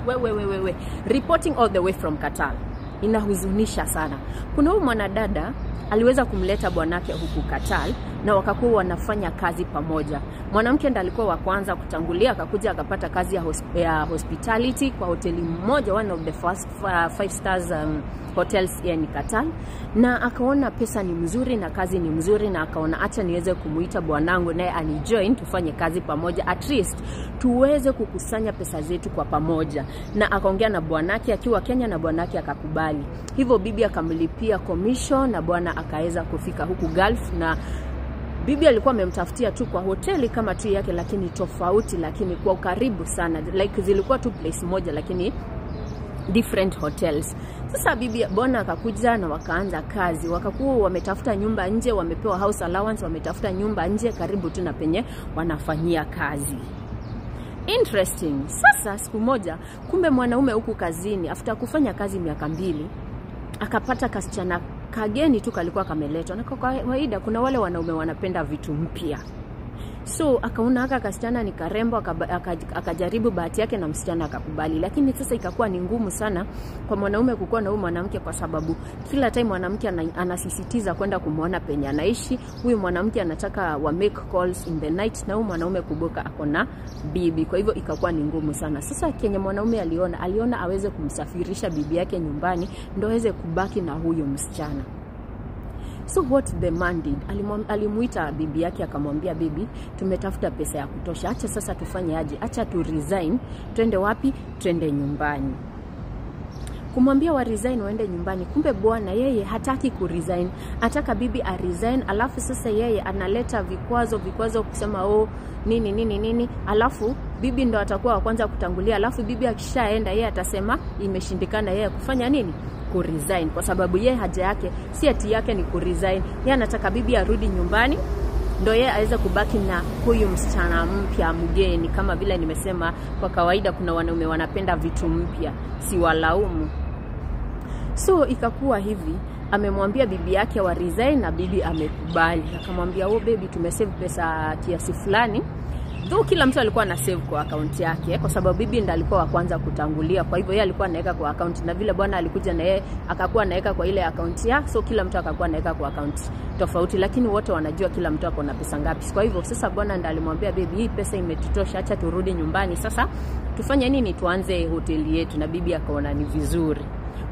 Wewe wewe we. Reporting all the way from Qatar. Inahuzunisha sana. Kuna huyu mwanadada aliweza kumleta bwanake huku Qatar na wakakuwa wanafanya kazi pamoja. Mwanamke ndiye alikuwa wa kwanza kutangulia, akakuja akapata kazi ya hospitality kwa hoteli moja, one of the first 5 stars hotels here in Qatar, na akaona pesa ni mzuri na kazi ni mzuri, na akaona acha niweze kumuita bwanangu naye anijoin tufanye kazi pamoja, at least tuweze kukusanya pesa zetu kwa pamoja. Na akaongea na bwanake akiwa Kenya na bwanake akakubali. Hivyo bibi akamlipia commission na bwana akaweza kufika huku Gulf, na bibi alikuwa amemtafutia tu kwa hoteli kama tu yake, lakini tofauti, lakini kwa ukaribu sana, like zilikuwa tu place moja lakini different hotels. Sasa bibi bwana akakuja na wakaanza kazi, wakakuwa wametafuta nyumba nje, wamepewa house allowance, wametafuta nyumba nje karibu tu na penye wanafanyia kazi. Interesting. Sasa siku moja, kumbe mwanaume huku kazini after kufanya kazi miaka 2 akapata kasichana kageni tu kalikuwa kameletwa. Na kwa kawaida kuna wale wanaume wanapenda vitu mpya. So akaona haka kasichana ni karembo, akajaribu bahati yake na msichana akakubali. Lakini sasa ikakuwa ni ngumu sana kwa mwanaume kukua na huyu mwanamke, kwa sababu kila time mwanamke anasisitiza kwenda kumuona penye anaishi. Huyu mwanamke anataka wa make calls in the night, na huyu mwanaume kuboka akona bibi. Kwa hivyo ikakuwa ni ngumu sana. Sasa kenye mwanaume aliona aweze kumsafirisha bibi yake nyumbani ndio aweze kubaki na huyu msichana. So what the man did, alimuita bibi yake akamwambia, bibi, tumetafuta pesa ya kutosha, acha sasa tufanye aje, acha tu resign, twende wapi? Twende nyumbani. Kumwambia wa resign waende nyumbani, kumbe bwana yeye hataki ku resign, ataka bibi a resign, alafu sasa yeye analeta vikwazo kusema oh nini nini nini, alafu bibi ndo atakuwa wa kwanza kutangulia, alafu bibi akishaenda yeye atasema imeshindikana yeye kufanya nini? Ku resign, kwa sababu yeye haja yake si ati yake ni ku resign, yeye anataka bibi arudi nyumbani ndo yeye aweze kubaki na huyu msichana mpya mgeni. Kama vile nimesema, kwa kawaida kuna wanaume wanapenda vitu mpya, si walaumu. So ikakuwa hivi, amemwambia bibi yake wa resign na bibi amekubali. Akamwambia, oh baby, tumesave pesa kiasi fulani. Though kila mtu alikuwa ana save kwa account yake, kwa sababu bibi ndiye alikuwa wa kwanza kutangulia, kwa hivyo yeye alikuwa anaweka kwa account, na vile bwana alikuja na yeye akakuwa anaweka kwa ile account ya, so kila mtu akakuwa anaweka kwa account tofauti, lakini wote wanajua kila mtu ako na pesa ngapi. Kwa hivyo sasa bwana ndiye alimwambia bibi, hii pesa imetutosha, acha turudi nyumbani sasa tufanye nini, tuanze hoteli yetu. Na bibi akaona ni vizuri.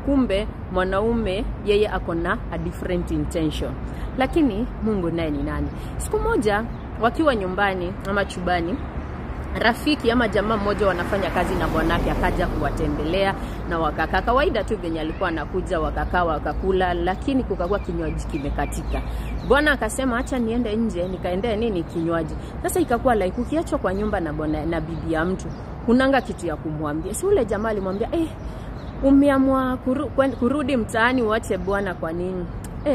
Kumbe mwanaume yeye ako na a different intention. Lakini Mungu naye ni nani? Siku moja wakiwa nyumbani ama chubani, rafiki ama jamaa mmoja wanafanya kazi na bwanake akaja kuwatembelea, na wakakaa kawaida tu venye alikuwa anakuja, wakakaa wakakula, lakini kukakuwa kinywaji kimekatika. Bwana akasema acha niende nje nikaendee nini kinywaji. Sasa ikakuwa like ukiachwa kwa nyumba na bwana na bibi ya mtu, hunanga kitu ya kumwambia. Si ule jamaa alimwambia, umeamua kurudi mtaani uache bwana kwa nini?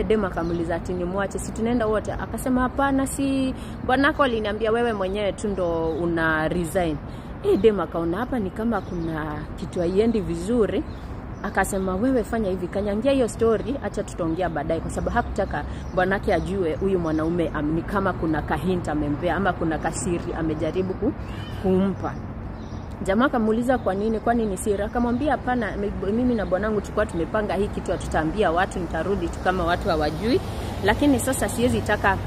Dema akamuuliza ati nimwache, si tunaenda wote? Akasema hapana, si bwanako aliniambia wewe mwenyewe tu ndo una resign. Dema akaona hapa ni kama kuna kitu haiendi vizuri. Akasema wewe fanya hivi, kanyangia hiyo story, acha tutaongea baadaye, kwa sababu hakutaka bwanake ajue huyu mwanaume ni kama kuna kahint amempea ama kuna kasiri amejaribu kumpa. Jamaa akamuuliza kwa nini, kwani ni siri? Akamwambia hapana, mimi na bwanangu tulikuwa tumepanga hii kitu, hatutaambia watu, nitarudi tu kama watu hawajui, lakini sasa siwezi taka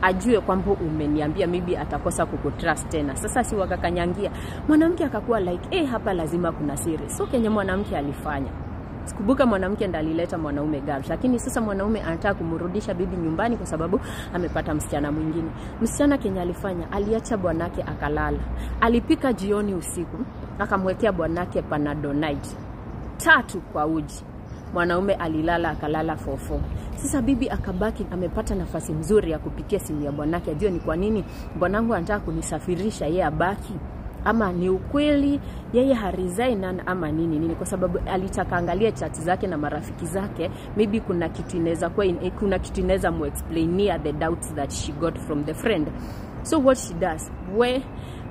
ajue kwamba umeniambia, maybe atakosa kukutrust tena. Sasa si wakakanyangia. Mwanamke akakuwa like hapa lazima kuna siri. So kenye mwanamke alifanya, sikumbuka mwanamke ndiye alileta mwanaume Gulf, lakini sasa mwanaume anataka kumrudisha bibi nyumbani kwa sababu amepata msichana mwingine. Msichana kenye alifanya, aliacha bwanake akalala. Alipika jioni usiku, akamwekea bwanake Panadol night 3 kwa uji. Mwanaume alilala akalala 4-4. Sasa bibi akabaki amepata nafasi nzuri ya kupitia simu ya bwanake ajue ni kwa nini bwanangu anataka kunisafirisha yeye abaki, ama ni ukweli yeye haresign ama nini nini, kwa sababu alitaka angalia chat zake na marafiki zake, maybe kuna kitu inaweza kuwa kuna kitu inaweza muexplainia the doubts that she got from the friend. So what she does,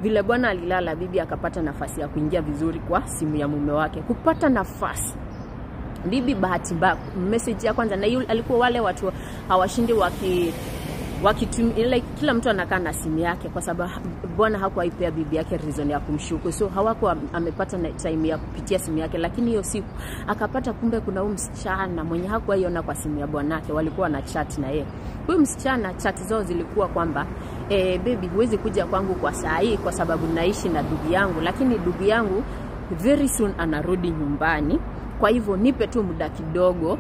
vile bwana alilala, bibi akapata nafasi ya kuingia vizuri kwa simu ya mume wake. Kupata nafasi bibi, bahati mbaya message ya kwanza, na yule alikuwa wale watu hawashindi waki Like, kila mtu anakaa na simu yake, kwa sababu bwana hakuwaipea bibi yake reason ya kumshuku, so hawakuwa amepata na time ya kupitia simu yake. Lakini hiyo siku akapata kumbe kuna huyu msichana mwenye hakuwaiona kwa simu ya bwanake, walikuwa na chat na yeye. Huyu msichana chat zao zilikuwa kwamba baby, huwezi kuja kwangu kwa saa hii kwa sababu naishi na ndugu yangu, lakini ndugu yangu very soon anarudi nyumbani, kwa hivyo nipe tu muda kidogo,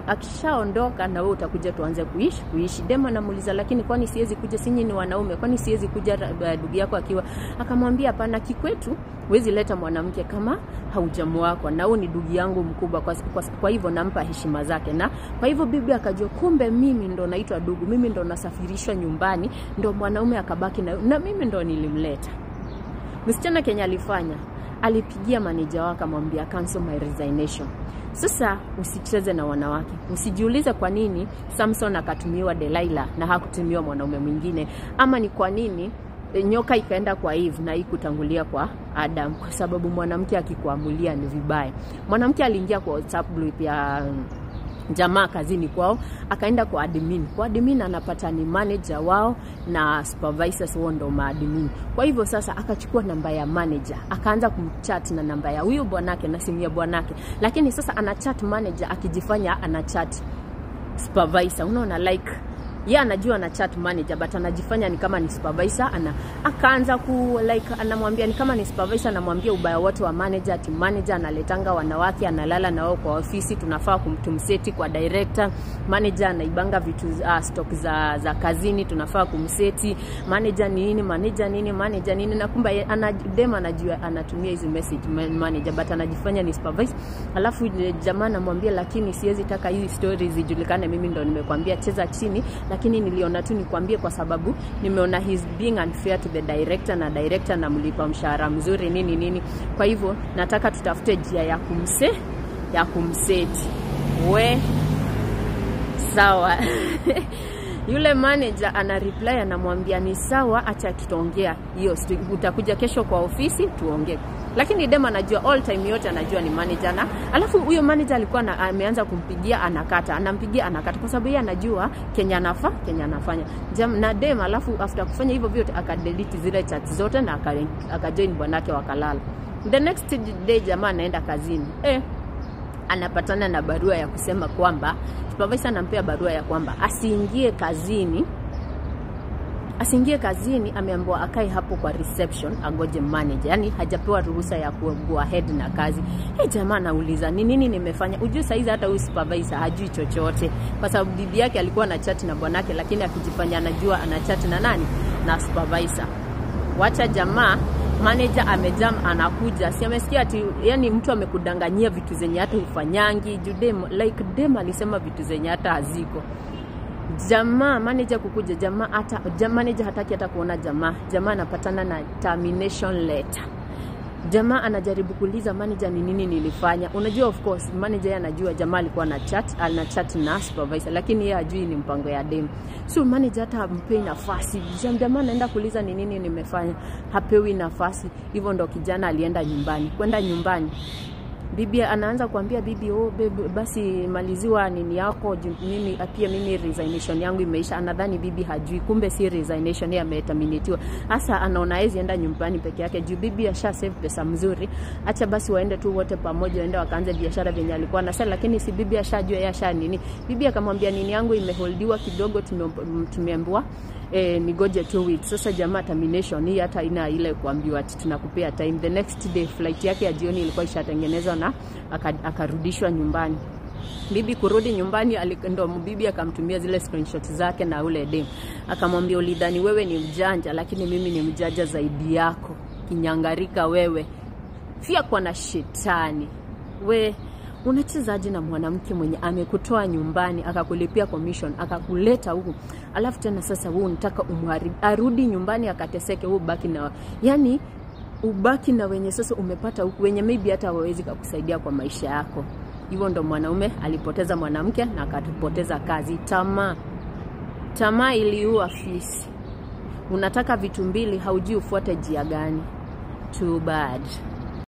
akishaondoka na wewe utakuja tuanze kuishi. Demo anamuuliza, lakini kwani siwezi kuja? Sinyi ni wanaume, kwani siwezi kuja ndugu yako akiwa? Akamwambia hapana, kikwetu huwezi leta mwanamke kama haujamuako, na huyu ni ndugu yangu mkubwa, kwa hivyo nampa heshima zake. Na kwa hivyo bibi akajua kumbe mimi ndo naitwa ndugu, mimi ndo nasafirishwa nyumbani, ndo mwanaume akabaki na mimi ndo nilimleta. Msichana Kenya alifanya, alipigia manager wake akamwambia cancel my resignation. Sasa usicheze na wanawake. Usijiulize kwa nini Samson akatumiwa Delilah na hakutumiwa mwanaume mwingine, ama ni kwa nini nyoka ikaenda kwa Eve na ikutangulia kwa Adam, kwa sababu mwanamke akikuamulia ni vibaya. Mwanamke aliingia kwa WhatsApp group ya jamaa kazini kwao, akaenda kwa admin. Kwa admin anapata ni manager wao na supervisors wao ndo maadmin. Kwa hivyo sasa akachukua namba ya manager, akaanza kumchat na namba ya huyo bwanake na simu ya bwanake. Lakini sasa ana chat manager akijifanya ana chat supervisor. Unaona, like yeye anajua ana chat manager but anajifanya ni kama ni supervisor. Akaanza ku like anamwambia ni kama ni supervisor, anamwambia ubaya wote wa manager, ati manager analetanga wanawake, analala na wao kwa ofisi, tunafaa kumseti kwa director. Manager anaibanga vitu stock za kazini, tunafaa kumseti. Manager nini, manager nini, manager nini. Na kumbe dem anajua anatumia hizi message manager but anajifanya ni supervisor. Alafu jamaa anamwambia lakini siwezi taka hizi stories zijulikane, mimi ndo nimekwambia cheza chini, lakini niliona tu nikwambie kwa sababu nimeona he's being unfair to the director, na director namlipa mshahara mzuri nini nini, kwa hivyo nataka tutafute njia ya kumseti. We sawa. Yule manager ana reply anamwambia ni sawa, acha tutaongea hiyo, utakuja kesho kwa ofisi tuongee. Lakini dem anajua all time yote anajua ni manager, na alafu huyo manager alikuwa ameanza kumpigia anakata, anampigia anakata, kwa sababu yeye anajua Kenya anafanya. Na dem alafu after kufanya hivyo vyote akadelete zile chat zote na akajoin bwanake wakalala. The next day jamaa anaenda kazini. Anapatana na barua ya kusema kwamba supervisor anampea barua ya kwamba asiingie kazini, ameambiwa akae hapo kwa reception angoje manager. Yani hajapewa ruhusa ya go ahead na kazi. Jamaa anauliza ni nini nimefanya? Ujue saizi hata huyu supervisor hajui chochote, kwa sababu bibi yake alikuwa na chat na bwanake, lakini akijifanya anajua ana chat na nani? Na supervisor. Wacha jamaa, manager amejam anakuja. Si amesikia ati yani mtu amekudanganyia vitu zenye hata ufanyangi. Dem, like dem alisema vitu zenye hata haziko. Jamaa manager kukuja, jamaa hata manager hataki hata kuona jamaa. Jamaa anapatana na termination letter. Jamaa anajaribu kuuliza manager ni nini nilifanya. Unajua of course manager yeye anajua jamaa alikuwa ana chat na supervisor, lakini yeye hajui ni mpango ya dem. So manager hata hampei nafasi. Jamaa anaenda kuuliza ni nini nimefanya, hapewi nafasi. Hivyo ndo kijana alienda nyumbani. Kwenda nyumbani, bibi anaanza kuambia bibi, oh baby, basi maliziwa nini yako, mimi pia mimi resignation yangu imeisha. Anadhani bibi hajui, kumbe si resignation, yeye ameterminatiwa. Sasa anaona hezi enda nyumbani peke yake juu bibi asha save pesa mzuri, acha basi waende tu wote pamoja, waende wakaanze biashara venye alikuwa na sasa. Lakini si bibi ashajua yeye asha nini. Bibi akamwambia nini yangu imeholdiwa kidogo, tumeambiwa nigoje 2 weeks. Sasa jamaa termination hii hata ina ile kuambiwa ati tunakupea time. The next day flight yake ya jioni ilikuwa ishatengenezwa na akarudishwa nyumbani. Bibi kurudi nyumbani, ndo bibi akamtumia zile screenshots zake na ule dem. Akamwambia ulidhani wewe ni mjanja, lakini mimi ni mjanja zaidi yako. Kinyangarika wewe. Fia kwa na shetani. We unachezaje na mwanamke mwenye amekutoa nyumbani, akakulipia commission, akakuleta huku, alafu tena sasa wewe unataka umharibu, arudi nyumbani akateseke, wewe ubaki na, yani ubaki na wenye sasa umepata huku, wenye maybe hata hawawezi kukusaidia kwa maisha yako. Hivyo ndo mwanaume alipoteza mwanamke na akapoteza kazi. Tamaa iliua fisi. Unataka vitu mbili, haujui ufuate njia gani. Too bad.